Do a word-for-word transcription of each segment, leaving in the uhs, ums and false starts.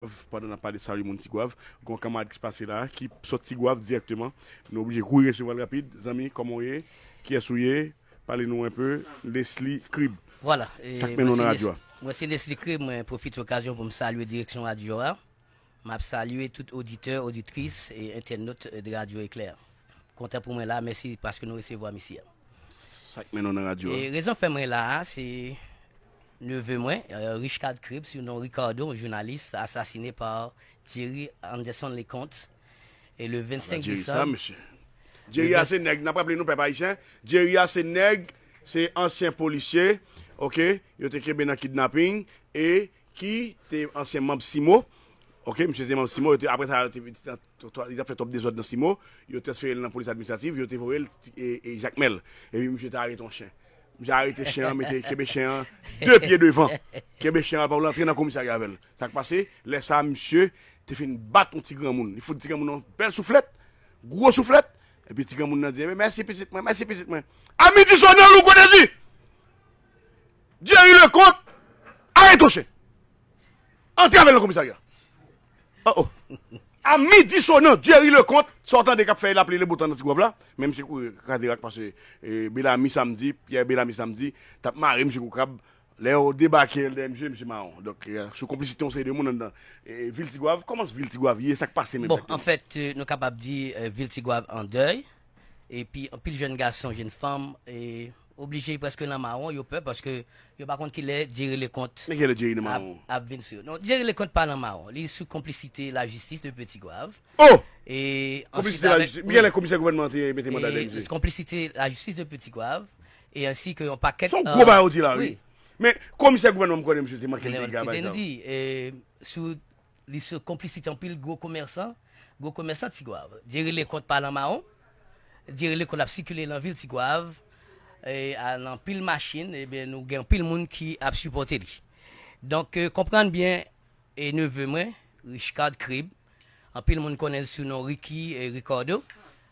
Pandan n ap pale salye moun Tigwav, gen yon kanmarad ki pase la, ki sot Tigwav dirèkteman. Nou oblije kouri resevwa l rapid. Zanmi, kòman w ye? Kiyès ou ye? Pale nou enpe. Lesly Crib. Vwala. Sa k mennen w nan radyo a? Mwen se Lesly Crib, mwen pwofite okazyon pou m salye direksyon radyo a. M ap salye tout oditè, oditris e entènot de Radyo Eklè. Kontan pou mwen la, mèsi paske nou resevwa m isi a. Sa k mennen w nan radyo a? E rezon fè mwen la a, se neve mwen, euh, Richcard Crib, sinon Ricardo, yon jounalis, asasine pa Jerry Anderson Leconte. E le vennsenk desanm. Jerry a se nèg, n ap raple nou, pèp ayisyen, Jerry a se nèg, se ansyen polisye, oke, yo te kenbe nan kidnaping, e ki te ansyen manm CIMO, oke, misye te manm CIMO, yo te, apre sa, yo te, li t ap fè twòp dezòd nan CIMO, yo transfere l nan polis administrativ, yo te voye l e, e Jakmèl. Epi misye te arete yon chen. Misye arete chen an, mete, kenbe chen an de pye devan. Kenbe chen an, pa w antre nan komisarya avè l. Sa k pase? Lè sa a, misye te fin bat yon ti granmoun. Li fout ti granmoun yon bèl souflèt, gwo souflèt. Epi ti granmoun nan di, "Ebyen, mèsi pitit mwen, mèsi pitit mwen." A midi sonnen, ou konnen di, Jerry Leconte, arete yon chen. Antre avè l nan komisarya. Oh, oh. A midi sonnen, Jerry Leconte, sa w tande k ap fè l ap lele botan nan Tigwav la, men misye kouri Kadirak paske, eh, Belami samdi, Pierre Belami samdi, t ap mare misye kou krab. Lè yo debake l dèyè misye, misye mawon. Donk, eh, sou konplisite yon seri de moun anndan, eh, vil Tigwav. Kòman vil Tigwav ye? Sa k pase menm? Bon, anfèt, eh, nou kapab di, eh, vil Tigwav an dèy. Epi, anpil jèn gason, jèn fanm, eh, oblije prèske nan mawon, yo pè paske yo pa konn kilè Jerry Leconte ap, ap vin sou yo. Non, Jerry Leconte pa nan mawon. Li sou konplisite lajistis de Petit Goâve. Oh! E konplisite lajistis. Gen lè komisè gouvènman te mete manda dèyè misye. Konplisite lajistis de Petit Goâve. E ansi ke yon pakèt. Se yon gwo bagay ou di la, wi. Men komisè gouvènman, m konnen misye te manke l dega, pa egzanp. Kite m di, eh, sou li sou konplisite anpil gwo komèsan, gwo komèsan Tigwav. Jerry Leconte pa nan mawon, Jerry Leconte ap sikile nan vil Tigwav, e, a, nan anpil machin, ebyen, nou gen anpil moun ki ap sipòte li. Donk, eh, konprann byen, e, neve mwen, Richcard Crib, anpil moun konnen l sou non Ricky, e, Ricardo,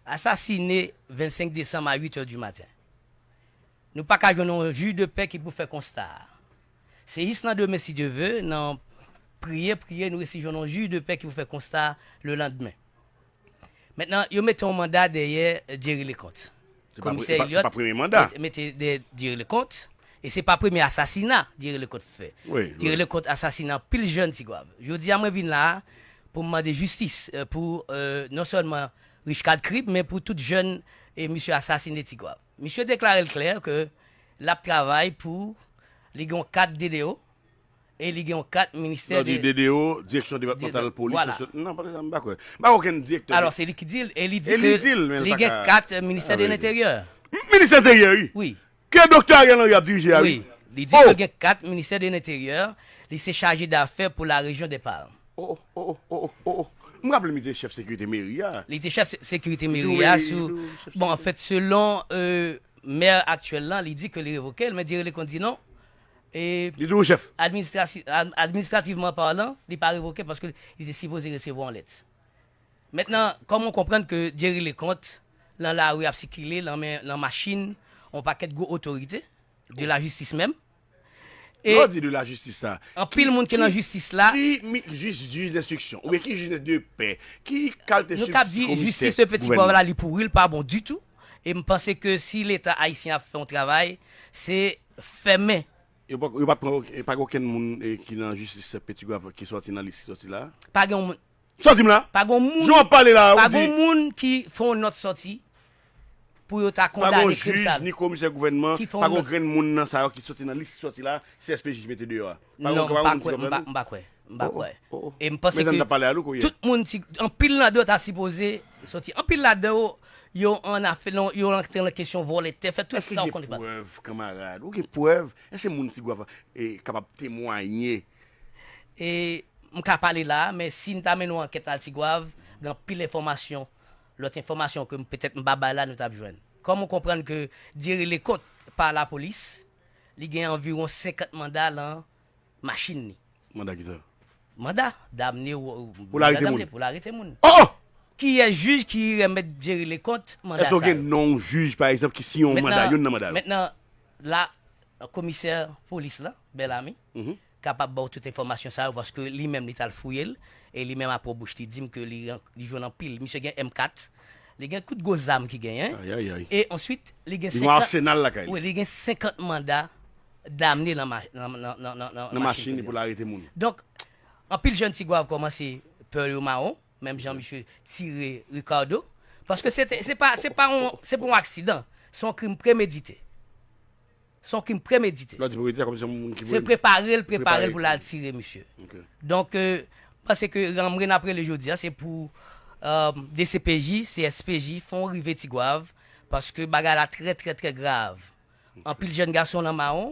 asasine vennsenk desanm a uit è di maten. Nou pa ka jwenn yon jij de pè ki pou fè konsta a. Se jis nan demen, si Dye ve, nan priye, priye, nou resi jwenn yon jij de pè ki pou fè konsta a lelandmen. Mentnan, yo mete yon manda dèyè Jerry Leconte. Komisè Elliot mete, mete dèyè Jerry Leconte, e se pa premye asasina Jerry Leconte fè. Jerry Leconte asasine anpil jèn Tigwav. Jodi a, mwen vin la a pou m mande jistis, eh, pou, eh, non sèlman Richcard Crib, men pou tout jèn, eh, misye asasine Tigwav. Misye deklare l klè ke l ap travay pou li gen yon kat D D O e li gen yon kat ministè de. Lè w di D D O, Direksyon Depatmantal Polis, vwala. Non, pa, m pa kwè. M pa kwè okenn direktè. Alò, se li ki di l, e li di ke li gen kat ministè de lenteryè. Ministè enteryè, wi. Wi. Ke doktè Ariel Henry ap dirije a, wi. Wi. Li di ke gen kat ministè de lenteryè, li se chaje dafè pou la rejyon de Palm. Oh, oh, oh, oh, oh, oh, oh. M raple m li te chèf sekirite meri a. Li te chèf se-, sekirite meri a sou, bon, anfèt, selon, euh, mè aktyèl lan, li di ke li revoke l, men Jerry Leconte di non. E li toujou chèf. Administrasi-, ad-, administrativman palan, li pa revoke paske li te sipoze resevwa yon lèt. Mentnan, kòman w konprann ke Jerry Leconte, nan lari ap sikile, nan men, nan machin, yon pakèt gwo otorite, de lajistis menm. E lè w di de lajistis la, anpil moun ki nan jistis la. Ki jij, jij denstriksyon, oubyen ki jij de pè, ki kalite komisè gouvènman? Nou ka di jistis de Petit Goâve la, li pouri, li pa bon ditou. E m panse ke si Leta ayisyen ap fè yon travay, se fèmen. Yo pa, yo pa pran, pa gen okenn moun, eh, ki nan jistis Petit Goâve ki sòti nan lis ki sòti la. Pa gen yon moun. Sa w di m la? Pa gen moun, jan w ap pale la, ou di pa gen moun ki fè yon nòt sòti pou yo ta kondane krim sa. Pa gen jij, ni komisè gouvènman, pa gen grenn moun nan sa yo ki sòti nan lis ki sòti la, C S P J mete deyò a. Non, m pa kwè, m pa, m pa kwè, m pa kwè. E m panse ke tout moun, anpil ladan yo ta sipoze sòti. Anpil ladan yo, yo ann afè, yo antre nan kesyon vòlè tè, fè tout sa w konn fè. Èske gen prèv, kanmarad? Ou gen prèv? Èske moun Tigwav, eh, kapab temwaye? E m ka pale la, men si m ta mennen yon ankèt al Tigwav, gen anpil enfòmasyon, lòt enfòmasyon ke m, petèt m pa bay la, nou t ap jwenn. Kòman w konprann ke Jerry Leconte pa lapolis, li gen anviwon senkant manda lan machin li? Manda ki sa? Manda damne, pou l arete moun. Pou l arete moun. Oh, oh! Kiyès jij ki remèt Jerry Leconte manda sa yo? Èske w gen non jij, pa egzanp, ki siyen yon manda, youn nan manda yo? Mentnan, mentnan, la, komisè polis la, Bèlami, kapab ba w tout enfòmasyon sa yo, paske li menm li t al fouye l, e li menm apre bouch li di m ke li, li jwenn anpil. Misye gen M kat, li gen tout gwo zam ki genyen. Ayayay. E answit, li gen Li gen yon senkant, asenal lakay li. Wi, li gen senkant manda damne nan ma-, nan, nan, nan, nan, nan, nan Nan machin machin li pou l arete moun. Donk, anpil jèn Tigwav kòmanse pè yo mawon, menm jan misye tire Ricardo. Paske se te, se pa, se pa yon, se pa yon aksidan. Se yon krim premedite. Se yon krim premedite. Lè w di premedite, se kòmsi se yon moun ki Se voye prepare l, prepare l pou l al tire misye. Ok. Donk, euh, m panse ke ranmwen n ap rele jodi a, se pou, euh, D C P J, C S P J, fè yon rive Tigwav, paske bagay la trè, trè, trè grav. Anpil jèn gason nan mawon,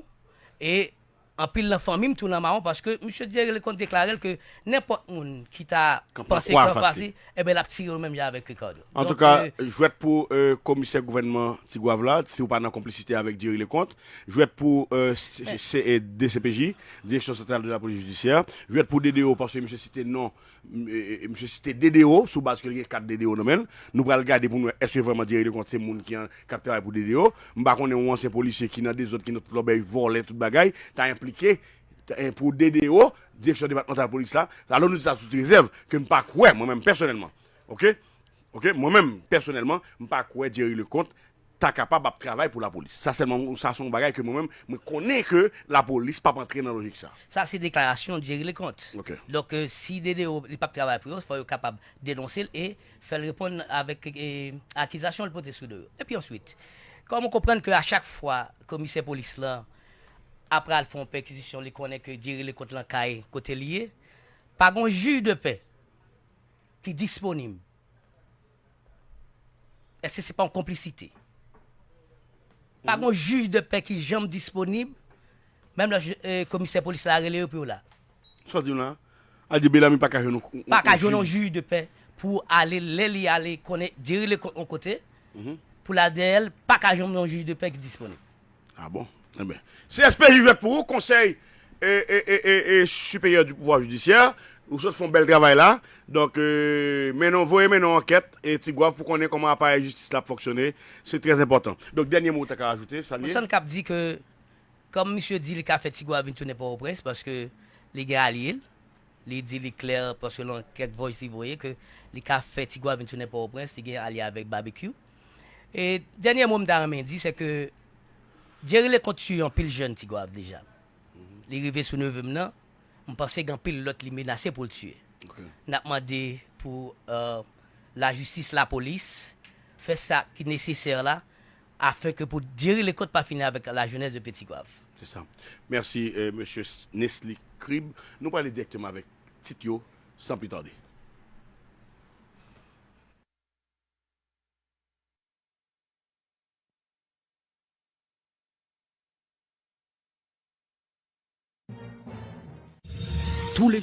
e anpil nan fanmi m tou nan mawon, paske misye Jerry Leconte deklare l ke nenpòt moun ki ta K ap panse k ap fase, enben, l ap tire yo menm jan avèk Ricardo. Antouka, euh, jwèt pou, euh, komisè gouvènman Tigwav la, si w pa nan konplisite avèk Jerry Leconte, jwèt pou, euh, se, se, se, euh, D C P J, Direction Centrale de la Police Judiciaire, jwèt pou D D O, paske misye site non, m-, e, e, misye site D D O, sou baz ke l gen kat D D O nan men l. Nou pral gade pou n wè èske vrèman Jerry Leconte se moun ki an, k ap travay pou D D O. M pa konnen yon ansyen polisye ki nan dezòd, ki nan tout lòbèy, vòlè, tout bagay, ta enplike, ta, en, pou D D O, Direksyon Depatmantal Polis la. Alò nou di sa sou tout rezèv, ke m pa kwè, mwen menm pèsonèlman. Oke? Oke? Mwen menm, pèsonèlman, m pa kwè Jerry Leconte ta kapab ap travay pou lapolis. Sa sèlman, sa se yon bagay ke mwen menm, mwen konnen ke lapolis p ap antre nan lojik sa. Sa se deklarasyon Jerry Leconte. Oke. Donk, euh, si D D O li p ap travay pou yo, fò yo kapab denonse l e fè l reponn avèk, euh, akizasyon l pote sou do yo. Epi answit, kòm ou konprann ke a chak fwa komisè polis lan ap pral fè yon pèkizisyon, li konnen ke Jerry Leconte lan kay kote li ye, pa gon jij de pè ki disponib. Èske se pa yon konplisite? Pa gon jij de pè ki janm disponib, menm lè, eh, komisè polis la rele yo pou yo la. Sa w di m la? A di Belami pa ka jwenn yon, Pa ka jwenn yon jij de pè pou ale, lè li ale konnen Jerry Leconte yon kote, pou l al dèyè l, pa ka jwenn yon jij de pè ki disponib. Ah bon? Enben, C S P J jwèt pou ou, Konsèy, e, e, e, e, e, Siperyè di Pouvwa Jidisyè. Ou sot fè yon bèl travay la. Donk, e, mennen, voye mennen yon ankèt, e, Tigwav pou konnen kòman aparèy jistis la ap fonksyone. Se trè enpòtan. Donk, dènye mo ou ta ka ajoute, sa l ye? Monson k ap di ke, kòm misye di li ka fè Tigwav vin tounen Pòtoprens, paske li gen alye l. Li di li klè, paske lan kèk voice li voye, ke li ka fè Tigwav vin tounen Pòtoprens, li gen alye avèk Babekyou. E dènye mo m ta renmen di, se ke Jerry Leconte tiye anpil jèn Tigwav deja. Li rive sou neve m nan, m panse gen anpil lòt li menase pou l tiye. Ok. N ap mande pou, euh, lajistis, lapolis, fè sa ki nesesè la, afin ke pou Jerry Leconte pa fini avèk la jeunesse de Petit Goâve. Se sa. Mèsi, euh, mesye S-, Nesly Crib. Nou prale dirèkteman avèk tit yo, san pli tade. Tous les